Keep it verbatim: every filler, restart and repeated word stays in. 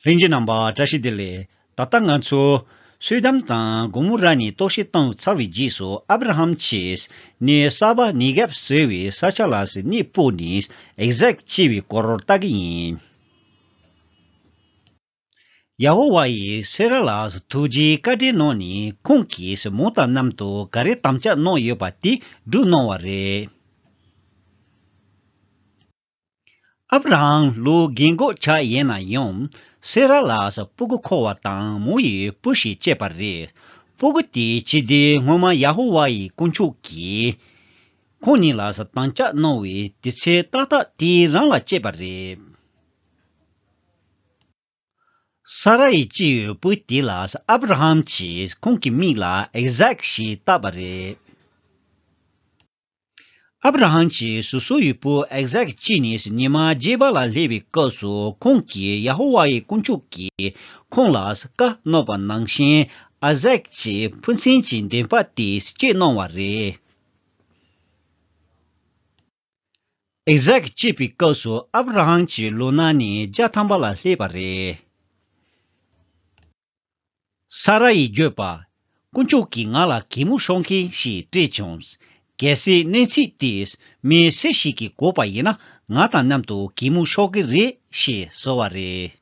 ལྷན་རྒྱས་རྣམ་པ་བཀྲ་ཤིས་བདེ་ལེགས། ད་ལྟ་ང་ཚོ་སོད་དམ་དང་གོ་མོ་ར་ནས་རྟོག་ཞིབ་བཏང་ཚར་བའི་རྗེས་སུ། ཨབ་ར་ཧམ་གྱིས་ནི་ས་བ་ནི་གེབ་ཟེར་བའི་ས་ཆ་ལ་གནས་སྤོས་ནས་ཨི་ཟག་སྐྱེ་བའི་སྐོར་ལྟ་གི་ཡིན། ཡ་ཧོ་ཝཱ་ཡིས་སེ་ར་ལ་ཐུགས་རྗེའི་བཀའ་དྲིན་གནང་ནས་ཁོང་གིས་མོ་དང་མཉམ་དུ་ག་རེ་དམ་བཅའ་གནང་ཡོད་པ་དེ་སྒྲུབ་གནང་བ་རེད། ཨབ་ར་ཧམ་ལོ་རྒན་གོག་ཆགས་ཡིན་ན་ཡང་། སེ་ར་ལ་སྤུ་གུ་འཁོར་བ་དང་མོ་ཡི་བུ་ཞིག་སྐྱེས་པ་རེད། སྤུ་གུ་དེའི་སྤྱི་དེ་སྔོན་མ་ཡ་ཧོ་ཝཱ་ཡི་དཀོན་མཆོག་གིས་ཁོང་གཉིས་ལ་དམ་བཅའ་གནང་བའི་དུས་ཚོད་ཏག་ཏག་དེ་རང་ལ་སྐྱེས་པ་རེད། ས་ར་ཡི་སྐྱེས་ཡོད་བུ་དེ་ལ་ཨབ་ར་ཧམ་གྱིས་ཁོང་གི་མིང་ལ་ཨི་ཟག་ཞེས་བཏགས་པ་རེད། ཨབ་ར་ཧམ་གྱིས་སོ་སོ་ཡི་བུ་ཨི་ཟག་སྐྱེས་ནས་ཉི་མ་བརྒྱད་པ་ལ་སླེབས་པའི་སྐབས་སུ། ཁོང་གིས་ཡ་ཧོ་ཝཱ་ཡི་དཀོན་མཆོག་གིས་ཁོང་ལ་བཀའ་གནང་བ་ནང་བཞིན་ཨི་ཟག་གི་བུ་མཚན་གྱི་འདོད་པ་དེ་སྐྱེས་གནང་བ་རེད། ཨི་ཟག་སྐྱེས་པའི་སྐབས་སུ་ཨབ་ར་ཧམ་གྱི་ལོ་ན་ནི་བརྒྱ་ཐམ་པ་ལ་སླེབས་པ་རེད། ས་ར་ཡིས་བརྗོད་པ། དཀོན་མཆོག་གིས་ང་ལ་གད་མོ་ཤོར་མཁན་ཞིག་སྤྲད་བྱུང་། གལ་སྲིད་གནས་ཚུལ་དེ་མི་སུ་ཞིག་གིས་གོ་བ་ཡིན་ན། ང་དང་མཉམ་དུ་གད་མོ་ཤོར་གྱི་རེད་ཞེས་ཟེར་བ་རེད།